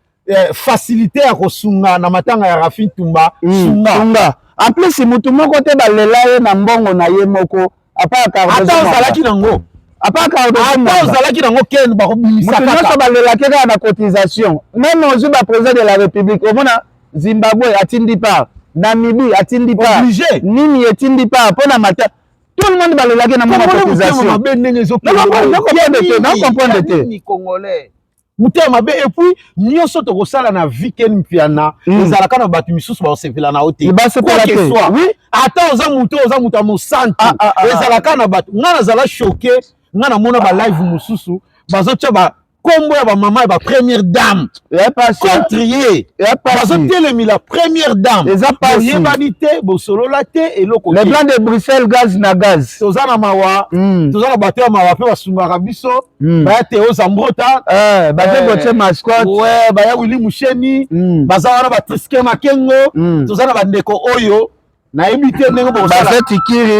facilité ya kosunga na matanga ya Rafine Tumba, sunga. Sunga. En plus, mutu moko te balela ye na mbongo na ye moko ata ozalaki nango. Ata ozalaki nango, ken bakobimisa. Mutu nyonso balelaki kaka na cotisation. Même ozwi baprésident de la République, omona Zimbabwe atindi part, Namibie atindi part, nini etindi part mpo na mata. Tout le monde balelaki na mbongo cotisation. Mabe ndenge Ezocomprendre te. Congolais motema mabe. Et puis nyonso tokosala na vie, Ken Mpiana, ezalaka na bato misusu bakosepela na yo te. Ata oza motu, oza moto ya mosantu, ezalaka na bato. Ngai nazala choqué, ngai namona balive mosusu bazotia bakombo ya bamama ya bapremière dame contre ye, bazotelemila première dame. Boyebani te, bosolola te, eloko. Le plan de Bruxelles, gaz na gaz. Toza na mawa, toza na bato ya mawa mpe basungaka biso. Baya Teo Zambrota, bate Gotie Mascotte. Ouais, baya Willi Musheni, baza wana, batriske Makengo. Toza na bandeko oyo nayebi te ndenge bokosala.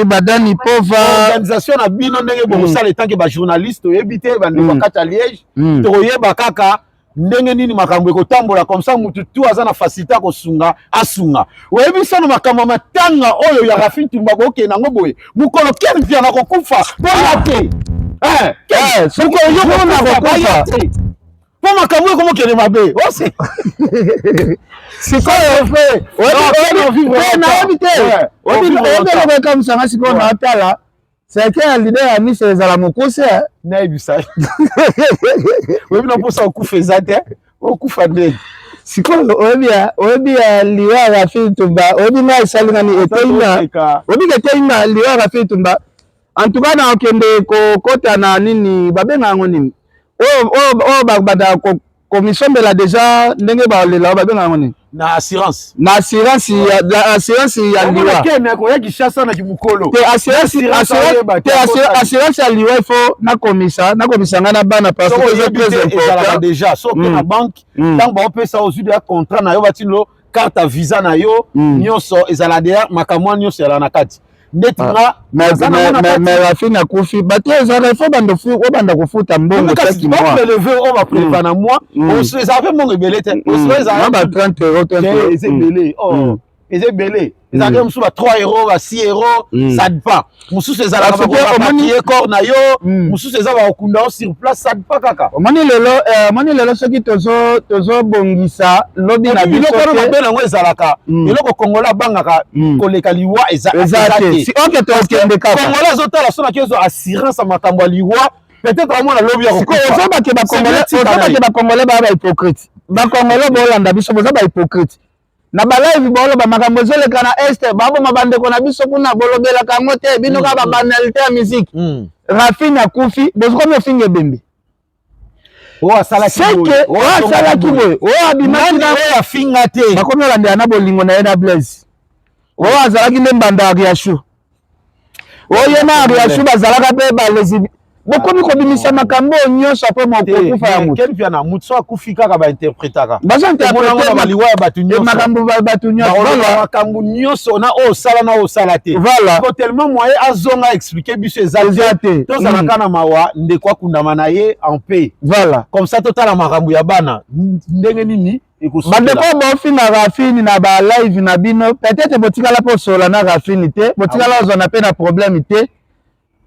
Badani Pova. Organisation na bino, ndenge bokosala etanke bajournaliste, toyebi te. Bandeko kati ya Liège, tokoyeba kaka ndenge nini makambo ekotambola. Comme ça mutu tu aza na facilité ya kosunga, asunga. Oyebi sano makambo ya matanga oyo ya Rafine Tumba, bokende yango boye, mokolo Ken Mpiana kokufa, boya te. Mokolo yo kokufa te, mpo makambo ekomokende mabe. Ose Sikoyo nayebi te, oyebi eloko ekamisanga sikoyo, naotala seke ya leader ya miso ezala mokuse. Nayebisa, oyebi na mposa okufa eza te, okufa nde. Sikoyo oyebi ya liwa ya Rafine Tumba, oyebi ngai esali ngani eteyinga, oyebi ke eteyinga liwa ya Rafine Tumba. En tout cas, na okende kokota na nini, babenga yango nini, oyo babandaka komisombela déjà ndenge balela, oyo babenga yango nini? Na assurance. Na assurance ya, assurance ya liwa. Koya Kinshasa na kimokolo. Te, assurance te, assurance ya liwa, il faut nakomisa ngai na bana, parce que eza très important déjà. Soki na banque, ntango baopesa, ozwi deya contrat na yo, batindelo carte ya visa na yo nyonso, ezala deya makambo wana nyonso ezala na kati ndeti nga. Mais Rafine akufi, bato ezalaka, il faut obanda kofuta mbongo chaque mois. Baprélever oyo baprélever na mois, ezala mpe mbongo ebele te. Ezala ba 30 euro. 30. Eza ebele, eza ebele. Ezalaka mosusu ba 3 euro, ba 6 euro, ça dépend. Mosusu ezalaka bakorapatrier corps na yo, mosusu eza bakokunda yo sur place, ça dépend kaka. Omoni lelo soki tozobongisa lobi na biso. Biloko wana, mabe nango ezalaka eloko Congolais abangaka koleka liwa eza te. Ok, tokende kaka. Congolais azotala so naki ezwa assurance ya makambo ya liwa, peut-être amona lobi ya Ozobake bacongolais baya bahypocrite. Bacongolais boolanda biso, boza bahypocrite. Na balive boloba makambo ezoleka na Est, baboma bandeko na biso kuna, bolobelaka yango te. Bino kaka babanalité ya musique. Rafine akufi, bozokomi ofinga ebembe. Oyo asalaki boye, oyo asalaki boye, oyo abimaki. Oyo afinga te. Bakomi olandela na bolingo na ye na Blaise. Oyo azalaki nde mbanda ya Riachou, oyo ye na Ariachou bazalaka mpe balesi. Bokomi kobimisa makambo oyo nyonso apres mokokufa ya moto. Ken Mpiana, moto so akufi kaka bainterpretaka. Bazo interprete baliwa ya bato nyonso, makambo ya bato nyonso, makambo nyonso na oyo osala na oyo osala te. Voilà. Ko tellement moyen azonga expliquer biso eza te. Tozalaka na mawa, ndeko akundama na ye en paix. Voilà. Comme ça totala makambo ya bana ndenge nini. Bandeko bofinga Rafini na ba live na bino, peut-être botikala mpo osola na Rafini te, botikala ozwana mpe na problème te.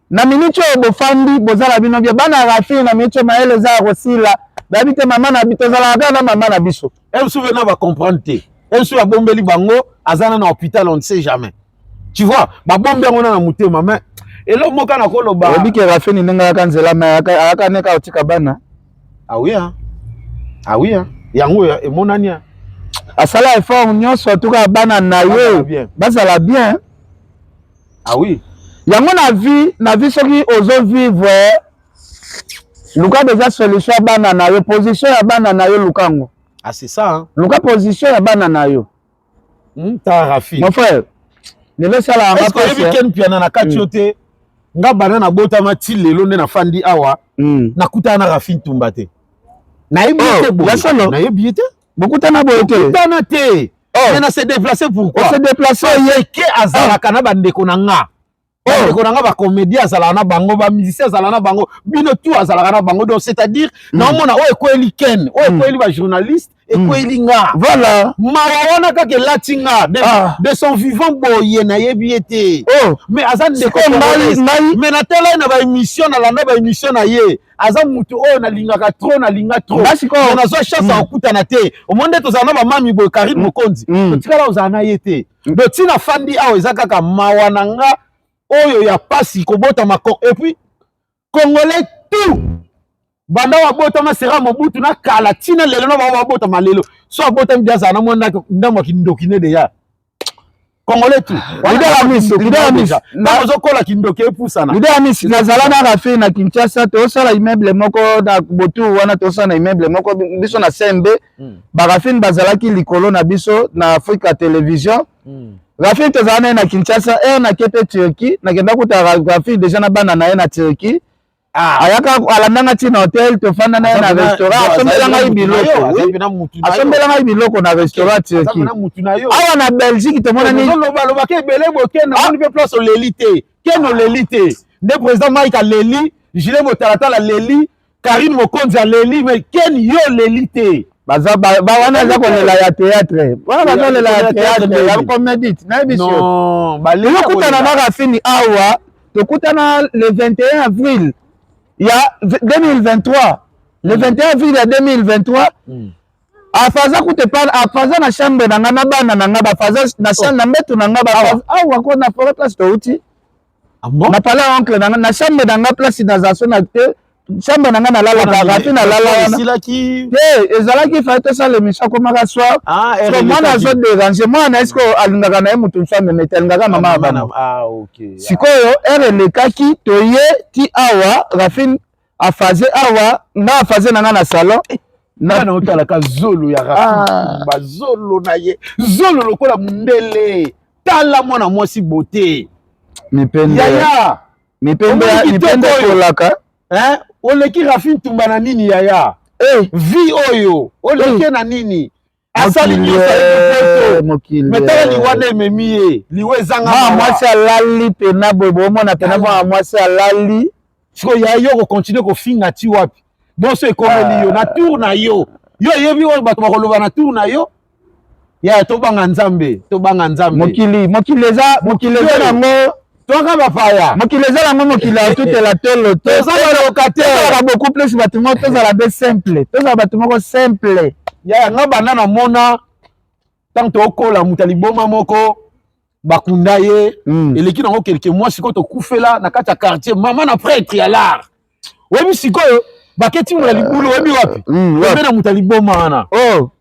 Na minute oyo bofandi bozala bino bien, bana Rafini na minute oyo mayele eza ya kosila, bayebi te mama na biso, tozalaka kaka na mama na biso. Mosusu na ba comprendre te, mosusu abombeli bango aza na hôpital, on ne sait jamais, tu vois, babombi yango na motema. Mais eloko moko na koloba, oyebi ke Rafini ndenge ayaka nzela, mais ayaka neka otika bana. Ah oui, hein? Ah oui, hein? Yango emonani. Asala effort nyonso tuka bana na ye bazala bien. Ah oui. Yango na vie, na vie soki ozo vivre, luka déjà solution ya bana na yo, position ya bana na yo luka yango. Ah c'est ça, hein? Luka position ya bana na yo. Ta Rafi. Mon frère, lelo esala yanga pasi. Est-ce que oyebi Ken Mpiana na kati yo te? Nga bana na botama ti lelo nde nafandi awa, nakutana na Rafi Ntumba te. Nayebi ye te boye. Nayebi ye te. Bokutana boye te. Bokutana te. Mais na se déplacer pourquoi? On se déplacer ye ke azalaka na bandeko na nga. Bandeko na nga ba comédien azalaka na bango, ba musicien azalaka na bango, bino tout azalaka na bango. Donc c'est-à-dire naomona oyo ekweli Ken, oyo ekweli ba journaliste, ekweli nga. Voilà. Mawa wana kaka elati nga de son vivant boye nayebi ye te. Mais aza ndeko ngai, mais natala ye na ba émission, nalanda ba émission na ye. Aza mutu oyo nalingaka trop, nalinga trop. Mais nazwa chance ya kokutana te. Omoni nde tozala na bamami boye, Karine Mokonzi, totikala ozala na ye te. Donc ntina fandi awa eza kaka mawa na nga oyo ya pasi kobotama. Et puis Congolais tout banda babotama sera Mobutu na kala ntina lelo na bango babotama lelo so abotami de azala na mwa ndambo ya kindoki ne deya. Congolais tout ozokola kindoki epusana. Leader Amis, nazala na Rafi na Kinshasa, tosala immeuble moko na Botu wana, tosala na immeuble moko biso na CMB. Barafine bazalaki likolo na biso na Africa Television. Rafine tozala na ye na Kinshasa, ere nake mpe Turquie, nakenda kuta Rafine déjà na bana na ye na Turquie. Ayaka alandanga ntina hotel, tofanda na ye na restaurant, asombela ngai biloko, asombela ngai biloko na restaurant Turquie. Awa na Belgique tomonani. Olobaka ebele boye, namoni mpe place oleli te, Ken oleli te nde président Mike aleli, Julien Botalatala aleli, Karine Mokonzi aleli, mais Ken yo oleli te. Baza wana aza kolela ya théâtre, wana bazolela ya théâtre ya comédie, nayebi so. Tokutana na Rafini awa, tokutana le 21 avril ya 2023, le 21 avril ya 2023. Afaza kute pa afaza na chambre na nga na bana na nga, bafaza na chambre na mbeto na nga awa ko na forêt place touti. Na pala oncle na nga na chambre na nga place naza so na te chambre na nga nalalaka Rafi nalala wana te, ezalaki fai tosala émission akomaka soir mwana azo déranger mwana, est-ce que alingaka na ye motu mosu ameme te, alingaka mama ya bango. Sikoyo heure elekaki, toye ti awa, Rafine afaze awa, nga afaze na nga na salon. Nga na otalaka zolo ya Rafi, bazolo na ye zolo lokola mundele. Tala mwana mwasi beauté. Mipende yaya, mipende mipende kolaka. Hein, oleki Rafi Ntumba na nini yaya? Vie oyo oleki na nini? Asali nyonso mokili. Mais tala liwa nde ememi ye, liwa ezanga. Mwana mwasi alali pena boye, bomona pena mwana mwasi alali. Sikoyo ya yo kocontinue kofinga ti wapi? Bonso ekomeli yo na tour na yo, yo oyebi oyo bato bakoloba na tour na yo. Ya tobanga Nzambe, tobanga Nzambe. Mokili, mokili eza, mokili eza nango toka bapaya. Mokili eza nango mokili ya tutela tolo. Toza balocataire. Tozalaka beaucoup plus bato moko, tozala be simple, tozala bato moko simple. Ya nga banda namona ntango tokola moto ya liboma moko bakunda ye, eleki nango quelque mois, sikoyo tokufela na kati ya quartier mama na prêtre ya l'art. Oyebi sikoyo baketi moto ya libulu, oyebi wapi? Oyebi na moto ya liboma wana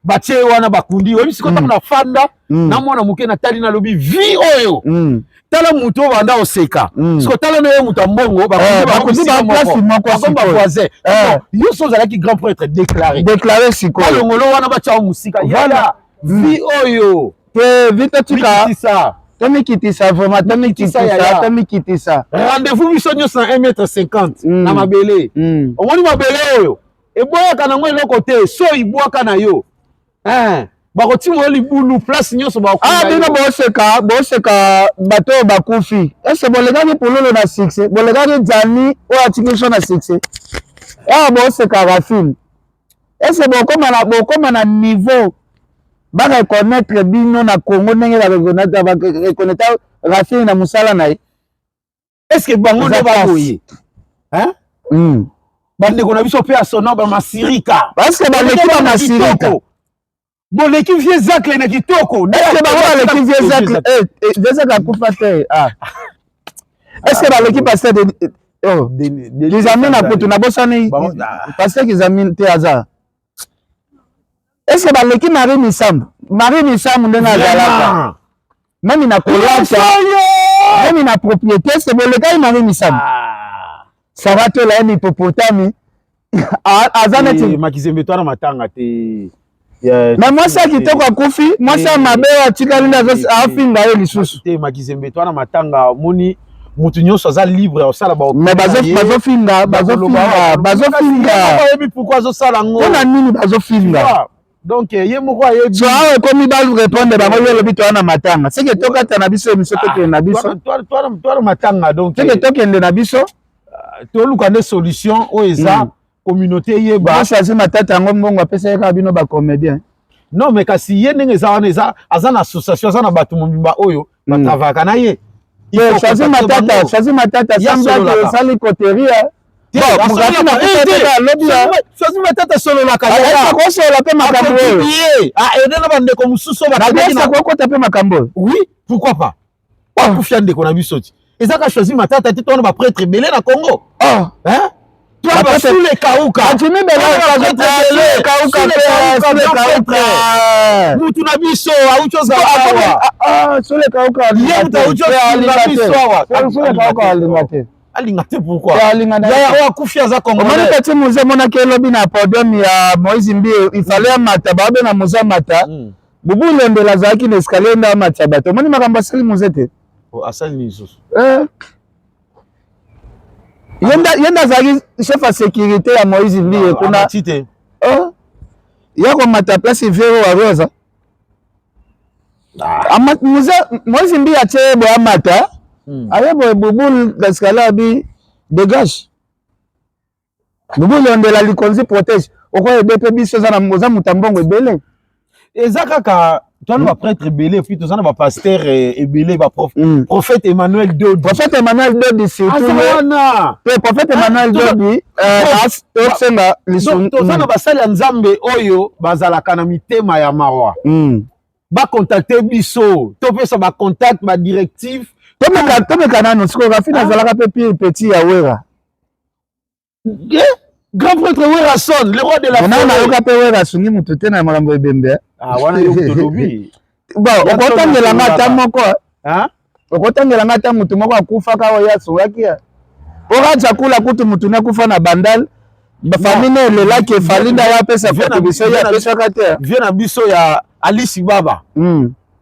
batie wana bakundi. Oyebi sikoyo ntango nafanda na mwana moke natali, nalobi vie oyo, tala moto oyo banda oseka, sikoyo tala na ye moto ya mbongo, bakundi baplace moko bavoisin. Yo so ozalaki grand prêtre déclaré, déclaré sikoyo balongolo wana batia mosika. Yaya, vie oyo te, vie totika. Tomikitisa vraiment, tomikitisa, tomikitisa. Rendez-vous biso nyonso na 1 mètre 50 na mabele. Omoni mabele oyo eboyaka nango eloko te, so ibwaka na yo. Bakotima yo libulu place nyonso. Ah, bino boseka, boseka bato oyo bakufi. Ese bolekaki Pululu na succès, bolekaki Jani oyo atiki biso na succès? Awa boseka Rafine, ese bokoma na niveau bareconnaître bino na Congo ndenge bareconnaître Rafine na mosala na ye? Est ce que bango nde baboye? Bandeko na biso mpe ya sono, bamasirika. Parce que baleki bamasirika. Boleki vieux Zacle na kitoko. Est-ce que bango baleki vieux Zacle? Vieux Zacle akufa te. Ah, est-ce que baleki pasteur oh Kizami na kutu nabosani pasteur Kizami te aza. Est-ce que baleki Marie Misambo? Marie Misambo ndenge azalaka, même na kolata, même na propriété, est-ce que bolekaki Marie Misambo? Sara Tola ye hippopotame aza neti Makizembe to na matanga te. Mais mwasi ya kitoko akufi, mwasi ya mabe oyo atikali nde afinga ye lisusu. Te, Makizembe to na matanga, omoni motu nyonso aza libre ya kosala. Mais bazofinga, bazofinga, bazofinga. Ayebi pourquoi azosala yango. Mpona nini bazofinga? Donc ye moko ayebi. So awa ekomi barépondre bango. Yo olobi toya na matanga, seke tokata na biso émission, tokende na biso. Towana matanga donc. Seke tokende na biso. Toluka nde solution oyo eza communauté eyeba. Choisi Matata yango, mbongo apesaki kaka bino bacomédien. Non, mais kasi ye ndenge eza wana, eza aza na association, aza na bato mobimba oyo batravaka na ye. Choisi Matata, Choisi Matata samblaki osali coterie. Choisi Matata asololaka. Kosolola mpe makambo oyo. Aide na bandeko mosusu. Kokota mpe makambo oyo. Oui, pourquoi pas? Akufia ndeko na biso ti eza ka Choisi Matata te. Twana baprêtre ebele na Congo, twana basule kauka. Kauka. Mutu na biso auti ozala awa. Sule Kauka. Ye mutu auti osunga biso awa. Sule Kauka alinga te. Alinga te pourquoi? Yaya oyo akufi aza Congolais. Omoni kati muze emonaki elobi na podium ya Moïse Mbiye, ifale amata, baobenga muze amata. Bubu Londela azalaki na escalier nde amatisa bato. Omoni makambo asali muze te? Asali nini lisusu? Ye nde azalaki chef ya sécurité ya Moïse Mbiye kuna. Te. Ya komata place vero waroza Moïse Mbiye atie boye amata, aye boye, Bubu escalier abi dégage. Bubu Londela likonzi protège, okoyede mpe biso, oza moto ya mbongo ebele. Eza kaka toza na baprêtre ebele, puis toza na bapasteur ebele, baprophète Emmanuel Dodi. Prophète Emmanuel Dodi surtout. Wana. Mpe prophète Emmanuel Dodi tosenga. Toza na basali ya Nzambe oyo bazalaka na mitema ya mawa. Bacontacte biso, topesa bacontact, badirective. Tomeka nano sikoyo. Rafine azalaka mpe pire petit ya Wera. Grand prêtre Werason, le roi de la forêt. Nayoka mpe Wera asungi motu te na makambo ebembe. Ah, wana yo tolobi. Bon, okotangelanga ata moko, okotangelanga ata motu moko akufaka oyo asungaki ya po Raja Kula? Kutu motu nakufa na Bandal, bafamille na elelaki, efali nde aya apesa contribution, ye apesaka te. Vie na biso ya Alisi Baba,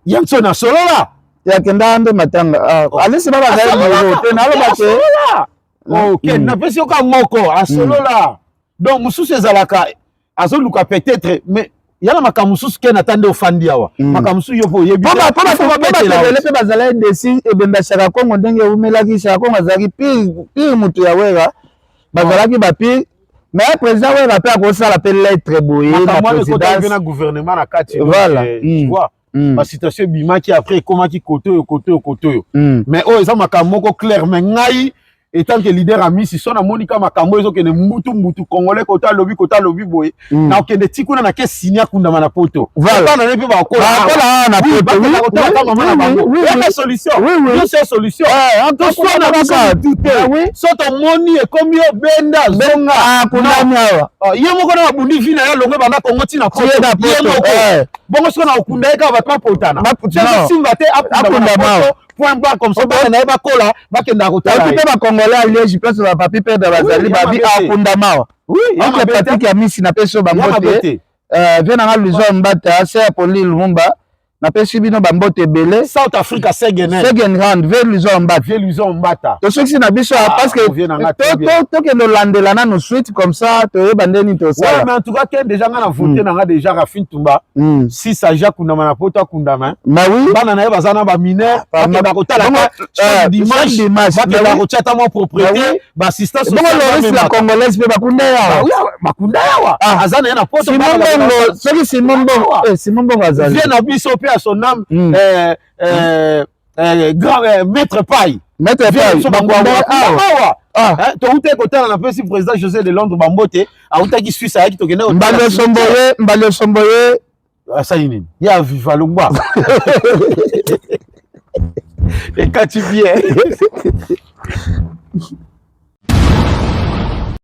ye nso na solola. Yakendaka nde matanga Alisi Baba, azali bureau te, naloba te. Ok, napesi yo ka moko asolola. Donc mosusu ezalaka azoluka peut-être, mais yana makambo mosusu ke nata nde ofandi awa, makambo mosusu yo mpo oyebi. Mpo bato ebele mpe bazalaki desi ebembe ya Shaka Kongo ndenge ewumelaki. Shaka Kongo azalaki pire, pire moto ya Wera, bazalaki bapire. Mais président Wera mpe akosala mpe lettre boye na présidence. Na gouvernement na kati. Voilà. Tu vois, basituation ebimaki après, ekomaki kote oyo, kote oyo, kote oyo. Mais oyo eza makambo moko clair. Mais ngai etant que leader Amisi, so namoni ka makambo ezokende mbutu mbutu, Congolais kota alobi, kota alobi boye, nakokende ti kuna, nake sini akundama na poto. Bana ne mpe bakola na poto, mama na bango. Yaka solution nyonso ya solution, toswana biso mitu te. So tomoni ekomi yo benda zonga. Akundami awa. Ye moko na babundi vi na ye alongwe banda Kongo ntina poto ye moko. Bongo soki na okunda ye kaka, bato bapotana, simba te, akundama na poto, point barre. Comme ça bana na ye bakola, bakendaka kotala. Mpe bacongolais ya Liège, place bapapi mpe bazali, babi akundama awa. Oncle Patrick ya Misi, napesi yo bango te. Vie nanga Luzo Mbata se ya Poli Lumumba. Napesi bino bambote ebele. South Africa, Segenen. Segenrand ve Luison Mbata. Vieux Luison Mbata. Tosukisi na biso Ah, parce que vieux na nga, très bien. tokende olandela nanu suite, comme ça toyeba nde nini Ouais, tosala. mais en tout cas, ken déjà nga na voté na nga déjà Rafine Tumba. Si Saja kundama na poto akundama. Ma oui. Bana na ye baza na ba mineur, bakenda kotala Bongo, chaque dimanche, chaque dimanche, bakenda mais oui. kotia ata mwa propriété, Mais oui. ba assistance Bongo sociale Loris la bamemaka. Congolaise mpe bakunda Bah yawa. oui, bakunda yawa. Ah. Aza na ye na poto. Simon bana Bongo, bakenda- soki Simon Bongo, Simon Bongo azali. Vieux na biso pe à son âme, grand maître Paille. Maître Vieux na Paille, biso bakunda bakunda awa. awa. Ah. Hein, toutaki kotala, napesi président José de Londres bambote, autaki Suisse, ayaki, tokende kotala Mbali Osomboye, Mbali Osomboye. Asali nini? Ye aviva longwa, ekati bien.